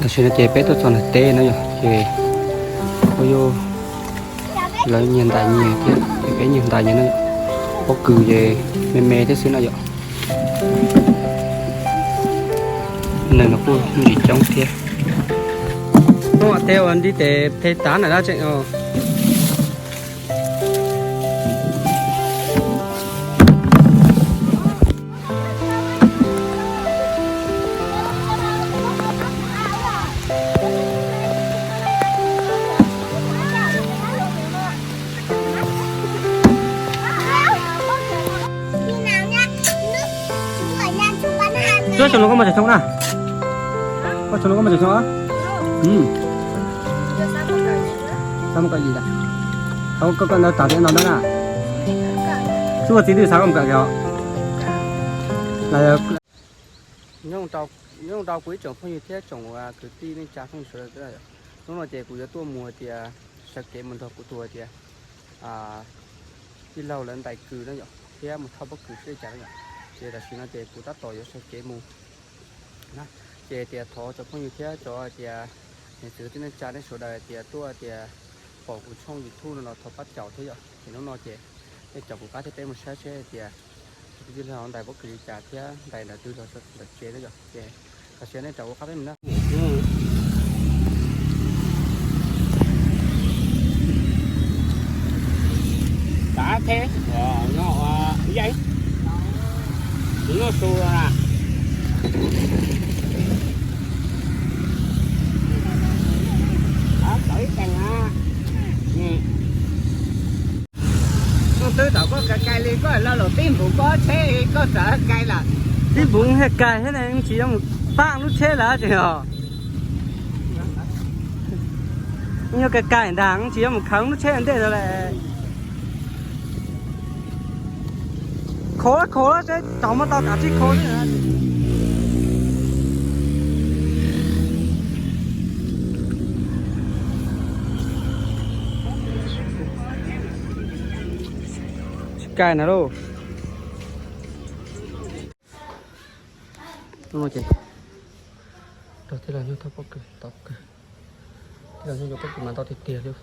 Tam sim no ces peb tuaj txog nram teb no yom, ces kuj yog lawv nyias ntais nyias thiab, ces peb nyias ntais nyias no yom. Pob kws ces me me thiab xwb no yom. Neeg los kuj ntsis coob thiab. Hnub no tej ua nti tes the tav na dab tseem os. Xyoo no koj muaj tsawg xyoo na? Koj xyoo no koj muaj tsawg xyoo? Xab muaj kaum yim, koj ntawd tas tias no na. Xub ua txiv twb xav koj mus kawm kiag os. Nyob zoo rau kuv ib tsoom phooj ywg thiab tsoom kwv tij neej tsa phooj ywg sawv daws. Hnub no ces kuv yuav tuaj mus tias sawv kev mus nrog kuv tus tias tij laug lawv ntais kws no yom, thiab mus thauj pob kws seb li cas no yom. Ces tam sim no ces kuv tab tom yuav sawv kev mus na. Ces tias thov cov phooj ywg thiab cov tias niam txiv kwv tij neej tsa nej sawv daws tias tuaj tias pom kuv tshooj YouTube no los thov pab caum thiab yom. Ces hnub no ces nej caum kuv qab thiab peb mus saib seb tias kuv tus tij laug ntais pob kws li cas thiab ntais ntawm twg los ntawm tsev no yom. Ces tam sim nej caum kuv qab peb mus na. Tav theb no, yaij, kuv noj su na. Txawv ib teem na. Mus twb tom koj kais kais li koj lo lus tib npuv koj tsheb koj txawv kais lawm. Tib npuv thiaj kais thiab ne, tsis yuav mus pab lub tsheb lawm ces os. Yuav kais kais ntag, tsis yuav mus khaws lub tsheb ntej rau lawm. Khov khov seb thaum muab tau kam tsis khov. Tsis kais na lauj. Hnub no ces rau tij laug nyuj thauj pob kws, tau pob kws, tij laug nyuj yuav pob kws mas ntau tiag tiag li.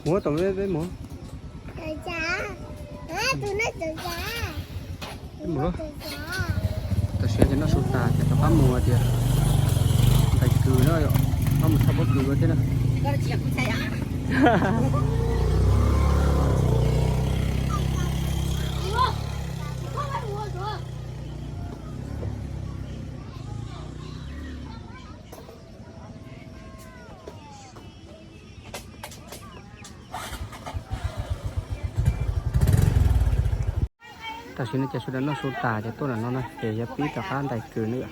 Muab tom peb muab. Peb mus lauj. Tam sim no ces noj su tas ces rov qab mus tias ntais kws na yom, rov qab mus thauj pob kws ua thiab na. Tam sim no ces sawv daws noj su tas ces tuaj ntawm no na ces yuav pib rov qab ntais kws na yom.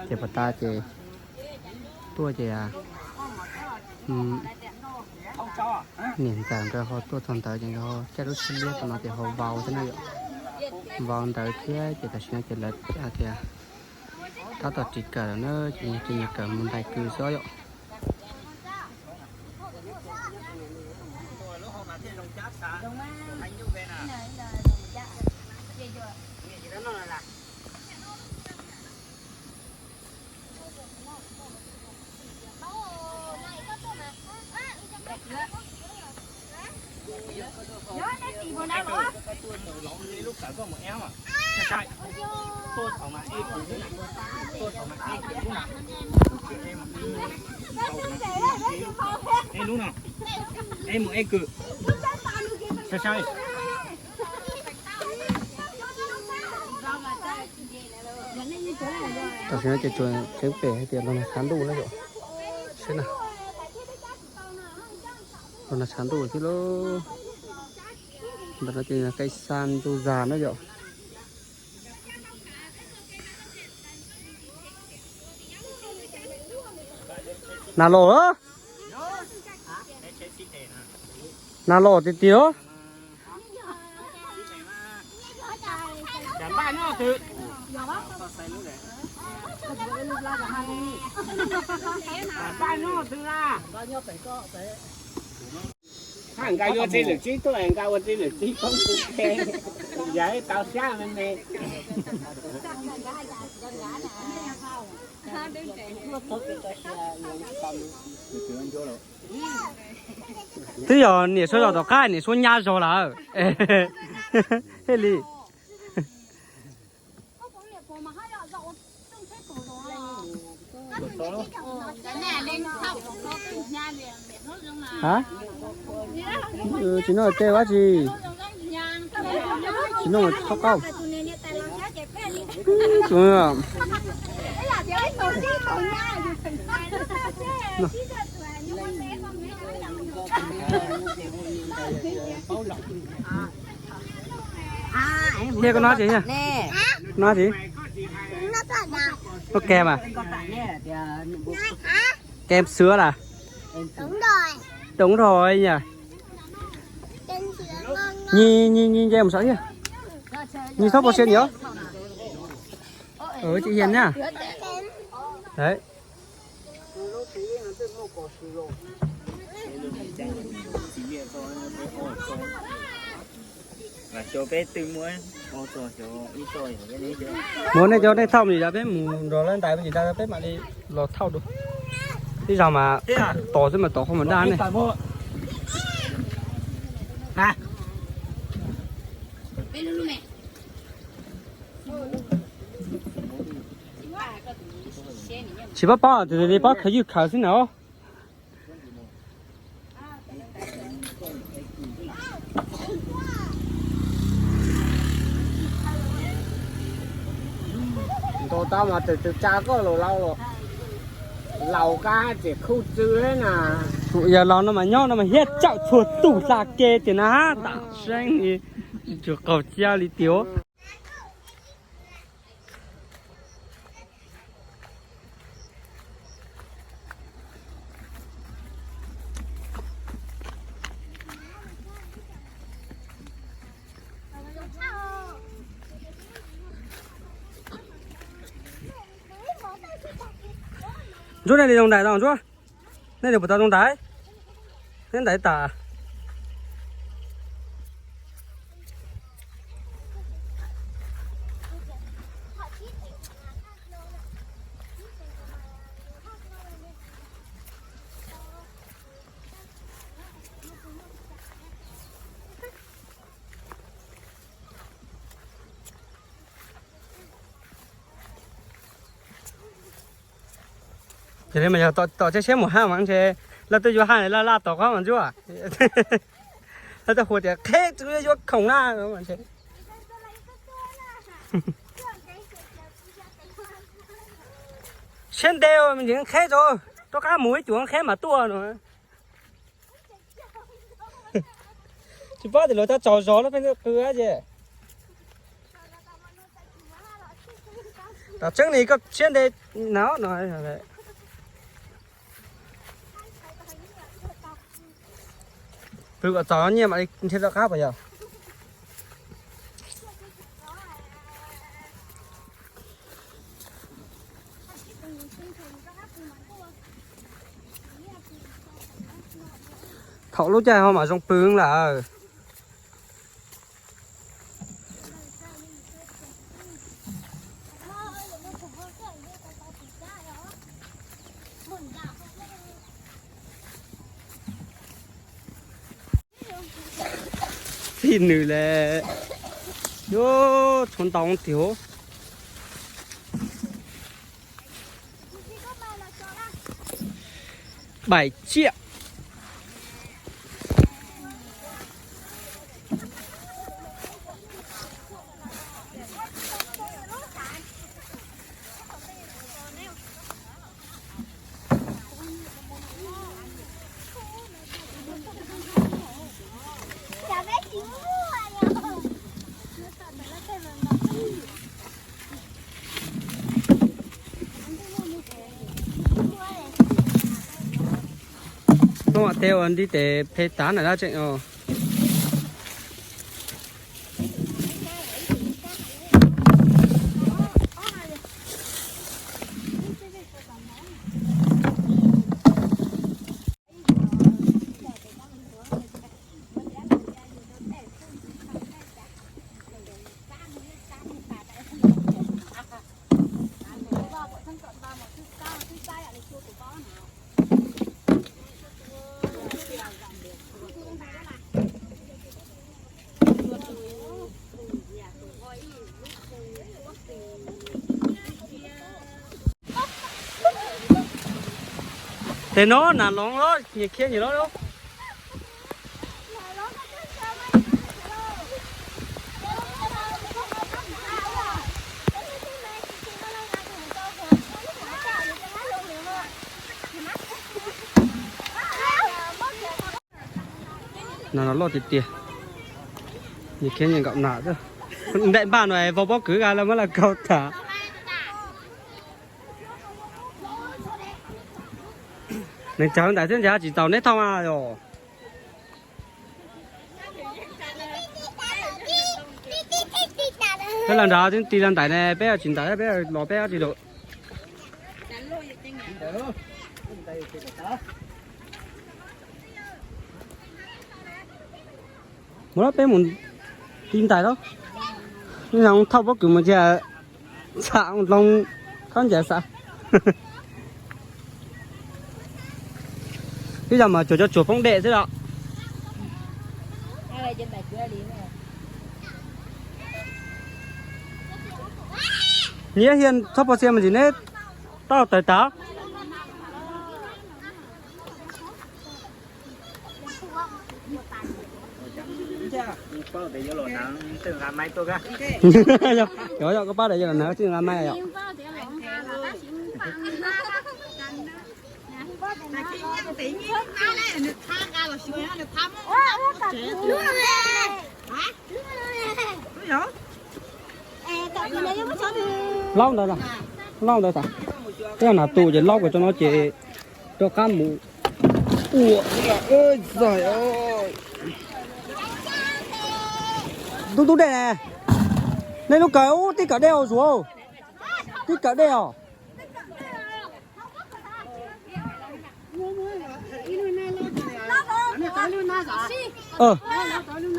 Ces pas tas ces tuaj ces niam ntxawm nkawd ho tuaj txog ntawd ces nkawd ho caij lub sib liab tom no ces ho vau thiab na yom. Vau ntawd thiab ces tam sim no ces lawv hais tias tab tom ris kawm lawm na, ces nyias kawm mus ntais kws xwb yom. Tam sim no ces tsuas ceeb pem hais tias los nag tshav ntuj na yom. Seb na, los nag tshav ntuj thiab lauj. Ntawm no ces yog kaij xa ntsuj zas na yom. Nag los, nag los tiag tiag. Nkawd yuav tej lwm txib tuaj, nkawd ua tej lwm txib koob tu ke, yog tau xyab me me. Twb yog niam suav zos tom qab, niam suav nyab zog lawm. Thiaj li. Ha? Tsis noj tej dab tsi. Tsis noj thauj qaub. Thiab koj noj tsis thiab? Noj tsis? Noj kem mas. Kem xwb las. Đúng rồi nhỉ. Nyi nyi nyi nce một sợi thiab. Nyi thauj pos sia nhỉ? Ừ, chị Hiền nhá. Đấy. Mus nej cov nej thauj mus li, peb mus nrog lawv ntais mus li, peb mam li los thauj dua. Ib zaug mas tos xwb mas tos qhov mas daj ne. Tsis paub paub, tus li paub khaws ywj khaws xwb na. Ntaus tau mas tus tsa koj laus laus los, laus kab tseem khuj txwv thiab na. Yog laus no mas nyob no mas hiab tsawm txhua tus hla ke tias na, tam seeb li, tsis qaug ciaj li tiag. Ntsuab, nej li zoo ntais tau Ntsuab? Nej li puas tau zoo ntais? Neb ntais tas. Ces li mas yog tom tsev siab mus haj mas ntshe lawv twb yuav haj laj laj tom qab mas Ntsuab. Lawv twb hu tias qheb tsis yuav khoom na. Siab ntev me ntsis qheb tso, rov qab mus ib cuam qheb mas tuaj no. Tsis paub tias luag cov tsaug zog lawv pheej qw ces. Tam tseeb li koj siab ntev na no. Pw kom txaus nyiaj mam li nrhiav rov qab puas yog? Thaum lub caij ho mam zoo pw lawm. Txij nws le, yuav tshuav ntau tiag. Bảy triệu. Hnub no tej ua ntiv tes phem tag na dab tseem os. Es no nas loos los nyias khiav nyias los. Nas no loj tiag tiag, nyias khiav nyias nkaum nas. Ntaim npaj no vau pob kws a lawv muab lawv kaug tas. Nws cawv ntais xwb ntshe tsis tau neb thooj a yom. Peb los nrad twb tig los ntais ne, peb tsis ntais, peb los peb tsis lawm. Mus los peb mus tig ntais los. Thauj pob kws mus cia txham loo khaub ncaws xav. Twb yog mas tsuas cov tsuas poob dej xwb los. Nyias hiaj txhob pov txhia me ntsis neb tau tawm tas. Yog, yog koj pab daim yog los nag tsis nqa mai yom. Laub ntawd, laub ntawd tas. Twb yog nas tu ces laub kom tso no ces rov qab mus ua. Tub tub dej ne, nej lub kawm ub tib kawm dej os Zuag, tib kawm dej os.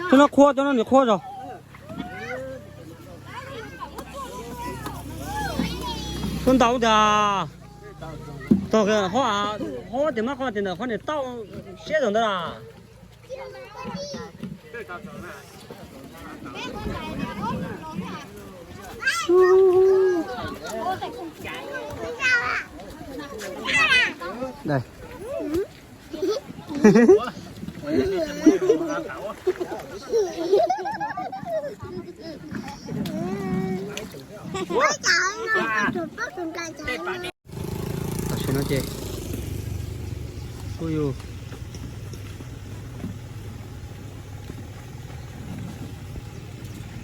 Cov no qhuav, cov no nws qhuav zog. Tuaj ntaus tias, tog qhov, qhov tias mab qhov tias ntawm qhov niam tauj siab zog ntawd las. Tam sim no ces kuj yus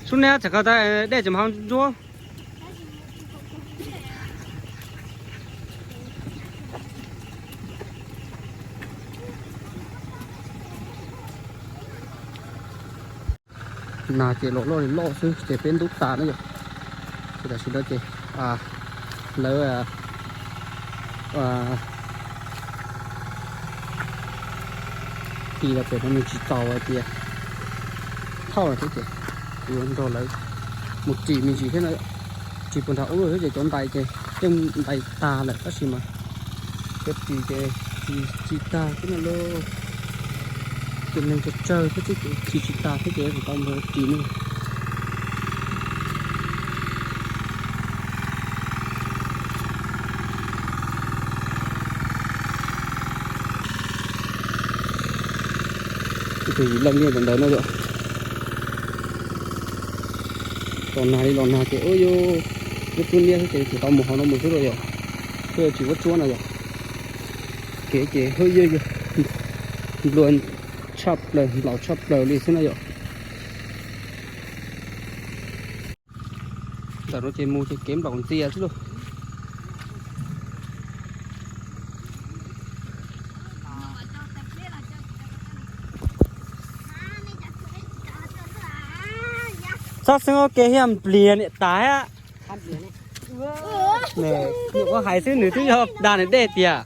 sub neb txham ko tas dej tseem hau ntsuab. Nas ces los loj li loj xwb ces peb ntub tas na yom. Ces tam sim no ces lawv tis los pem no nws tsis txaus hais tias thauj lawm thiab ces yuav nrog lawv mus ris me ntsis thiab no. Ris puag nram ub lawm thiab ces cov ntais ces yeej ntais tag lawm tab sis mas cov ris ces ris tsis tag thiab no lauj. Ces neeg tsawg tsawg thiab ces ris tsis tag thiab ces tsis tau mus ris ne. Tus yim leej nyob ntawd no yom. Los nag li los nag ces ua yus lub tub niab xwb ces tsis tau mus hauv no mus xwb lauj yom. Twb tsis ua tsuab no yom. Kev ces hwj yog yog nplua tshaj plaws nplaum tshaj plaws li xwb na yom. Ntawm no ces mus ces kev nplaum ntxias xwb lauj. Txhob xeeb ua ke thiab npliag niam tas thiab. Nyuam qhuav hais xwb nws twb yog dag nws dej tiag.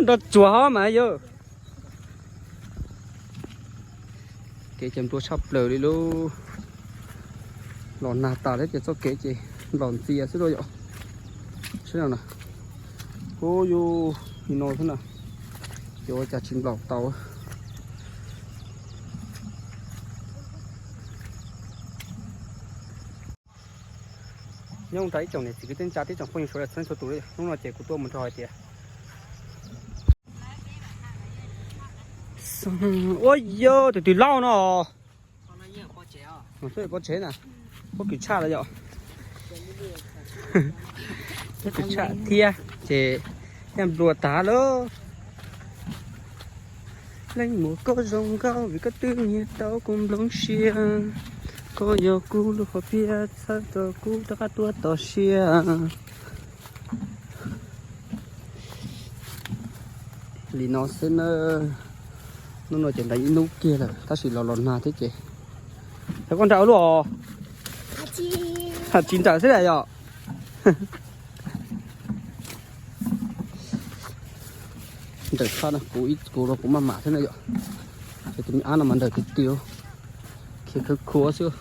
Nrov tsuag hov mas yog. Kev ces nplua tshaj plaws li lauj. Los nag tas thiab ces txoj kev ces nplaum ntxias xwb lauj yom. Saib no na. Ub yus, li no xwb na. Ces ua cas tsis nplaum tau. Nyob rau ib tsoom niam txiv kwv tij neej tsa thiab tsoom phooj ywg sawv daws txhua leej txhua tus, hnub no ces kuv tuaj mus rau hais tias, ua yog tus twg lauj no. Pov tsev na, pob kws tshaj lawm yom. Pob kws tshaj thiab ces thiaj nplua tag lawm. Leej muam koj zoo nkauj vim koj twb nyiag tau kuv nplooj siab. Koj yog kuv lub hom phiaj, txhawb tau kuv rov qab tuaj txog siab. Li no xwb na. Hnub no ces ntev ib hnub kiag lawm tab sis los los nag thiab ces. Yog koj nrawm ua luaj os. Tsis nrawm xwb yom. Nrawm tshaj na, kuv ib kuv los kuv maj mam xwb na yom. Ces tus me ab no mas nrawm tiag tiag, khiav khawv khuav xwb.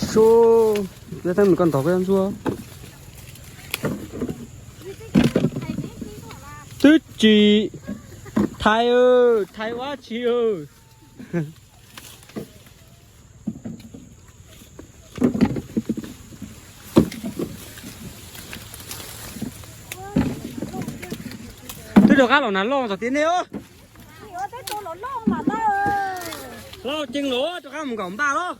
Su, yog teeb meem koj ntog koj yuav ntxuag. Twb tsis thaiv, thaiv ua tsi. Twb rov qab los nag loj txog tias nej os. Loj ceev los rov qab mus nkaum npaj los.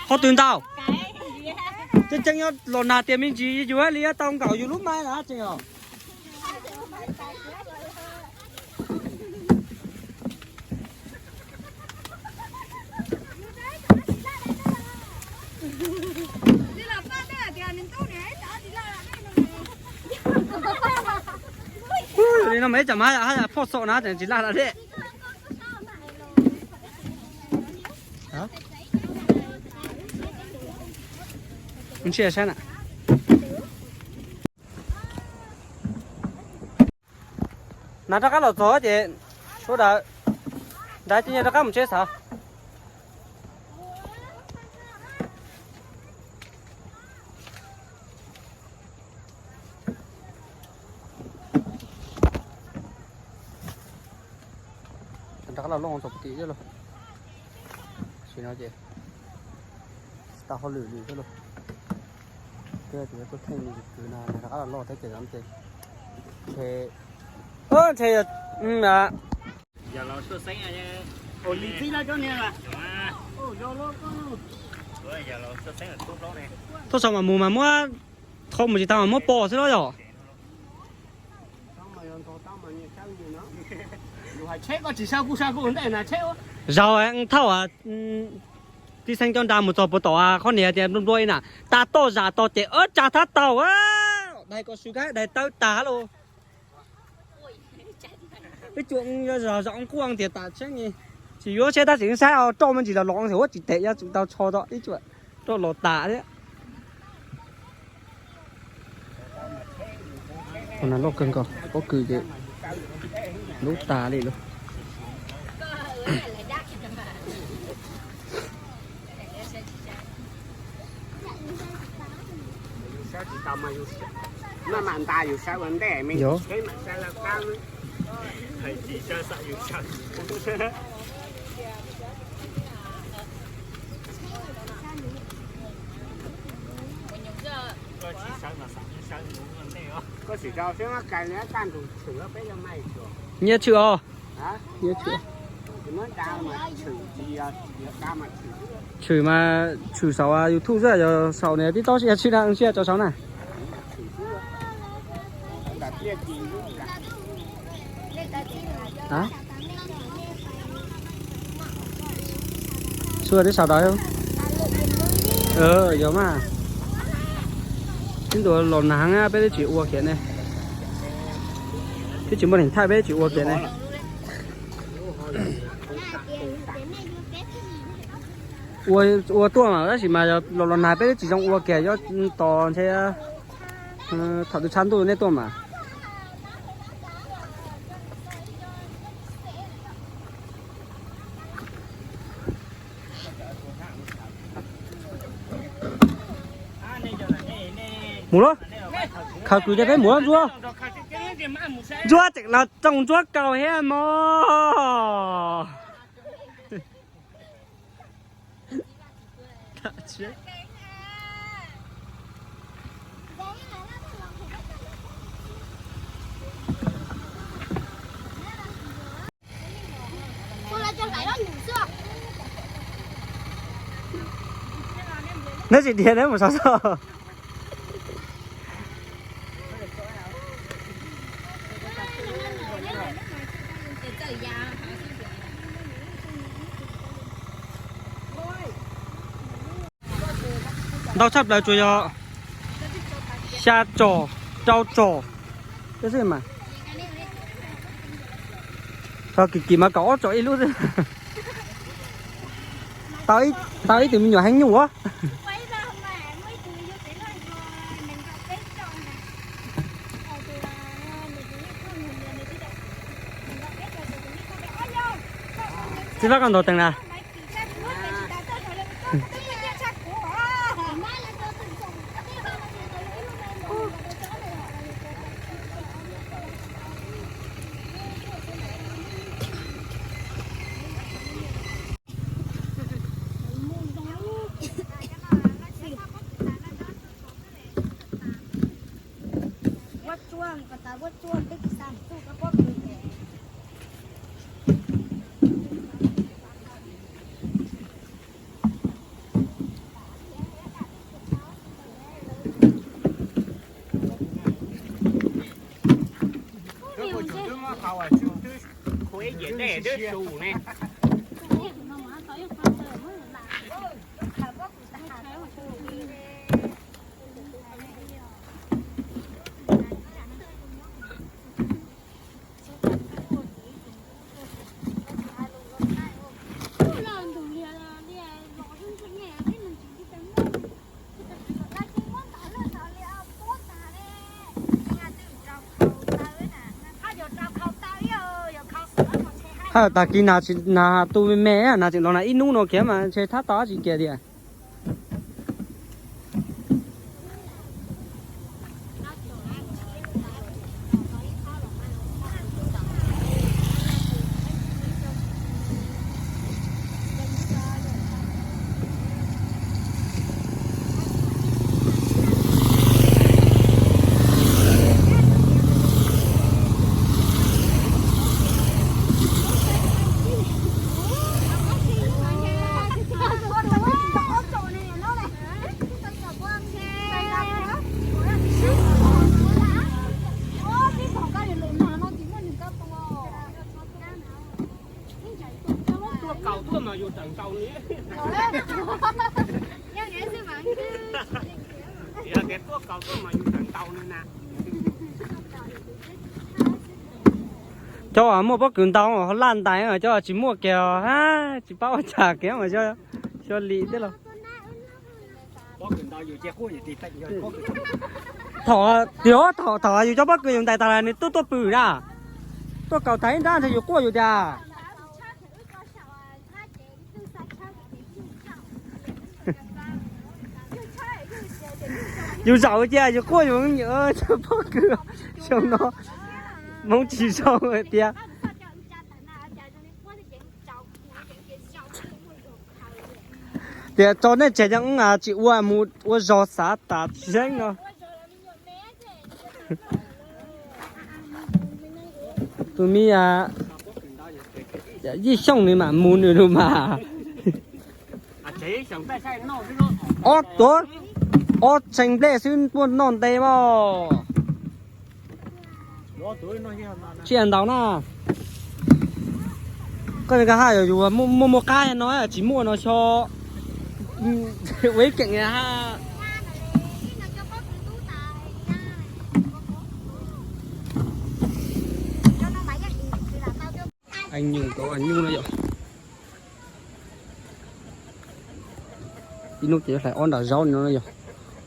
Qhov twg ntau? Tseeb tseeb yuav los nag tias me ntsis yus haj li yuav tau nkaum yus lub mai na tseem os. Li no mas ib tsam mas haj yam phoj xom na tseem tsis laj lawm thiab. Ntsia saib na. Nag rov qab los txog ces sawv daws nrad cia rov qab mus tsev xav. Rov qab los looj txog tim thiab lauj. Sim no ces tsis tau hauj lwm li thiab lauj. Thiab tus tuaj theej nws kwv no nws rov qab los loj thiab ces ces ntshe, ntshe yog tuaj saum mas mus mas muab, qhov mus tsis tau mas muab pov xwb los yog. Zaum thauj tib xeeb cov nra mus txog puas tom qhov niag tias nplua nplua ib na, tas toj zam tod ces tsa thab tau, dai ko su kab dai tawb tag lauj. Ib tsuas yog zam nquag tias tas tseeb, tsis yuav tsheb tab sis saib roj me ntsis los los tias huab tsis tes yuav tsum tau tsho tau ib tsuas roj los tas thiab. Qhov no loj kawg nkaus, pob kws ces lub tas li lauj. Yog. Nyiaj tshwm os. Nyiaj tshwm. Tshwm mas tshwm saum YouTube xwb, yog saum niag TikTok tsis yog tshwm na, tsis yog tso saud na. Xua tib saum tod. Yog mas. Tib ntua los nag heev peb twb tsis ua kiag ne. Twb tsis muaj neeg thaij peb twb tsis ua kiag ne. Ua, ua tuaj mas tab sis mas los los nag peb twb tsis zoo ua kiag, yuav tos ntshe thaum twg tshav ntuj nej tuaj mas. Mus lawm. Khaws kws tias peb mus lawm Ntsuab. Ntsuab tseem los tsoo Ntsuab kaus thiab mog. Neb tsis dhia neb mus sov soj. Ntau tshaj plaws tsuas yog xya tsom, rau tsom. Tau kim kim mas kaum ob tsom ib lub xwb. Tau ib tug me nyuam heev nyuj as. Tsis lab koj ntog tees na. Haj tag kis nas tsis nas tu me me, nas tseem los nas ib hnub no kiag mas ntshe thab tau dab tsi kiag tiag. Tuaj kaus tuaj mas yus tawm ntaus nws. Yog tias tuaj kaus tuaj mas yus tawm ntaus nws na. Cov muaj pob kws ntau ho laj ntais, cov tsis muaj kiag tsis paub ua cas kiag mas xyov li thiab los. Thaum, thaum, thaum yus cov pob kws yus ntais tas nws tuaj tuaj pw na, tuaj kaus tas ib nrab ntshe yus quaj yus tias. Yus zaum cia yus quaj yus cov pob kws xyoo no Hmoob tsis zoo tiag. Tias tso nej tseg cov tsis ua mus ua zog xav tas tseeb no. Tus me yij Xyooj nws mam mus nws lus mas. Ob tuav, ob txheej nplej xwb muaj noj ntev mas. Tsis ntau na. Koj nws ka haj yus muaj muaj qab no tsis muaj no xyov ua ib keem ha. Nyuj no yog, ib hnub ces yuav hlais ob nram zaub no yog,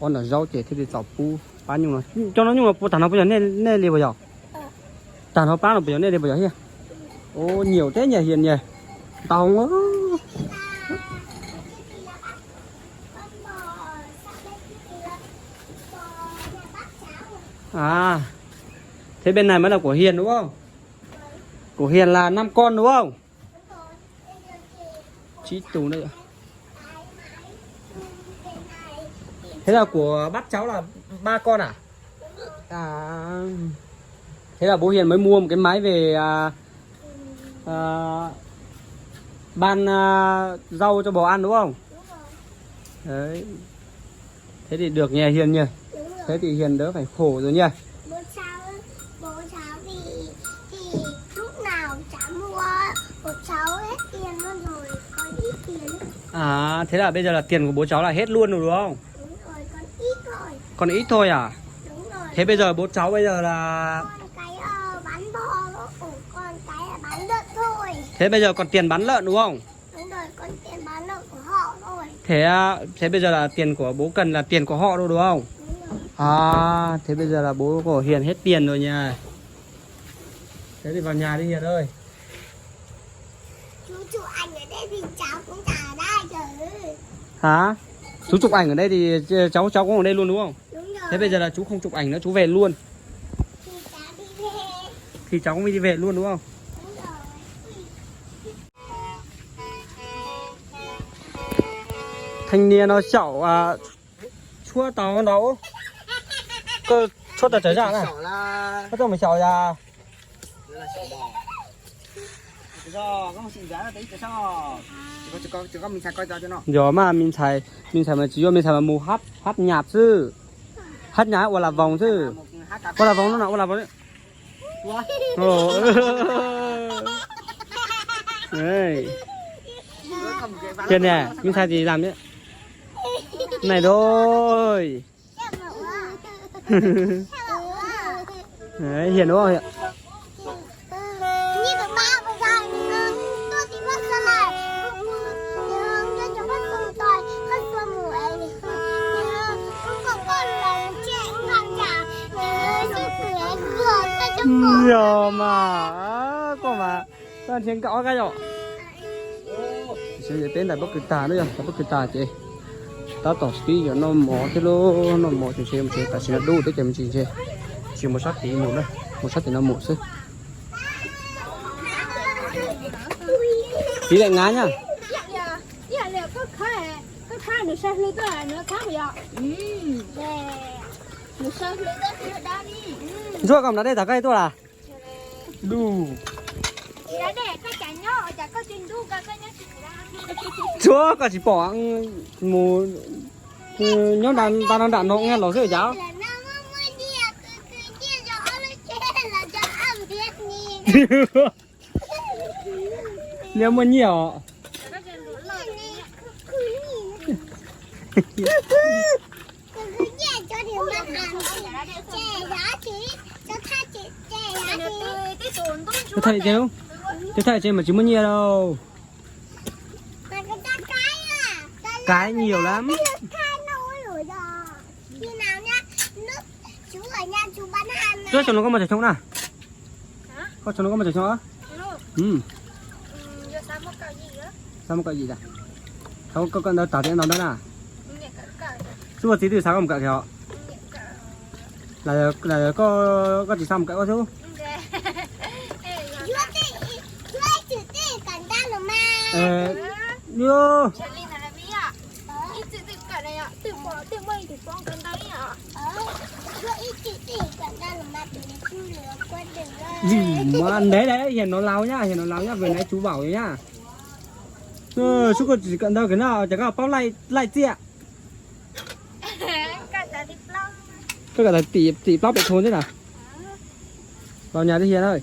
ob nram zaub ces thiaj li txaus pub pab nyuj no. Cov no nyuj no puas tag no puas yog nej li puas yog? Tag no pab no puas yog nej li puas yog thiab? Ua nyiam teb nyiam hiam nyiam ntau. À, thế bên này mới là của Hiền đúng không? Của Hiền là năm con đúng không? Chín tù nữa. Thế là của bác cháu là ba con à? À, thế là bố Hiền mới mua một cái máy về à, à, ban à, rau cho bò ăn đúng không? Đấy. Thế thì được nha Hiền nha. Thế thì Hiền đỡ phải khổ rồi nha. Bố cháu, bố cháu thì, thì lúc nào chả mua, bố cháu hết tiền luôn rồi, còn ít tiền. À, thế là bây giờ là tiền của bố cháu là hết luôn rồi đúng không? Đúng rồi, còn ít thôi. Còn ít thôi à? Đúng rồi. Thế bây giờ bố cháu bây giờ là Còn cái ờ, bán bò, còn cái là bán lợn thôi. Thế bây giờ còn tiền bán lợn đúng không? Đúng rồi, còn tiền bán lợn của họ thôi. Thế à, thế bây giờ là tiền của bố cần là tiền của họ đâu đúng không? Đúng rồi. À, thế bây giờ là bố của Hiền hết tiền rồi nha. Thế thì vào nhà đi Hiền ơi. Chú chụp ảnh ở đây thì cháu cũng chả ra chứ. Hả? Chú chụp ảnh ở đây thì cháu cháu cũng ở đây luôn đúng không? Đúng rồi. Thế bây giờ là chú không chụp ảnh nữa, chú về luôn. Thì cháu đi về. Thì cháu cũng đi về luôn đúng không? Đúng rồi. Thanh niên nó xạo à, Tshuab tau ntau. Koj tshuab tau tawm zaj na. Koj coj mus xyaum yas. Yog mas me ntxhais, me ntxhais mas tsis yuav, me ntxhais mas mus hab nyas xwb. Hab nyas ua las voos xwb. Ua las voos no, ua las voos. Ê. Kìa nè, Minh Thái thì làm đấy. Này rồi. Đấy, Hiền đúng không Hiền? Yog mà, koj mà, tau nrhiav nkaum kab yom. Peb ntais pob kws tag na yom, ntais pob kws tag ces tab tom pib yuav noj mov thiab lauj, noj mov ces ntshe mus tsev, tam sim no dub teb ces mus tsev ntshe tsis mus sab tid mus na, mus sab tim no mus xwb. Tiv daim nkav nyaj. Ntsuag, koj mus da dej tag koj tuaj las? Dub. Ntsuag, koj tsis pom mus nyob nram no nram no los xwb cas? Neb muaj nyiaj os. Cov thaj li tsev, cov thaj li tsev mas tsis muaj nyiaj lauj. Cái nhiều lắm. Koj sau no koj muaj cov xyoob na? Koj sau no koj muaj cov xyoob? Xab muaj kawm yim tas. Koj kawm ntawv tag thiab ntau ntawv na? Xub ua txiv twb xav koj mus kawm thiab os. Koj tsis xav mus kawm koj xwb. Ntev, ntev, hiam no laus nyab, hiam no laus nyab, vim nais tsuv vaum nyab. Xub koj tsis kawm ntawv kiag no ces koj paub laij txiaj. Koj kawm tag tim plaub pem thun xwb na. Vào nhà đi Hiền ơi.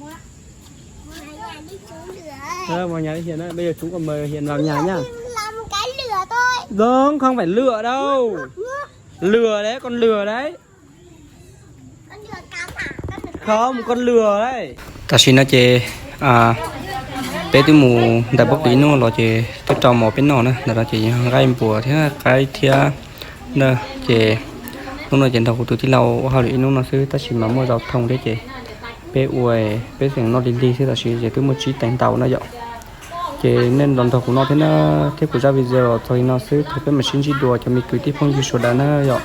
Ờ, vào nhà đi Hiền ơi. Bây giờ chúng còn mời Hiền vào nhà nhá. Không, không phải lừa đâu. Lừa đấy, con lừa đấy. Không, con lừa đấy. Tam sim no ces peb twb mus ntais pob kws ib hnub los ces twb rau mov peb noj na. Ntawm no ces yog nqaij npuas thiab qaib thiab na. Ces hnub no ces nrog kuv tus tij laug ua hauj lwm ib hnub no xwb tab sis mas muaj zau thooj thiab ces peb ua peb xeem noj lig lig xwb. Tam sim ces twb muaj tsib teev ntau na yom. Ces nej los nrog kuv noj thiab na, thiab kuv zaj video los txog li no xwb, thov peb mam sib ntsib dua cov me kwv tij phooj ywg sawv daws na yom.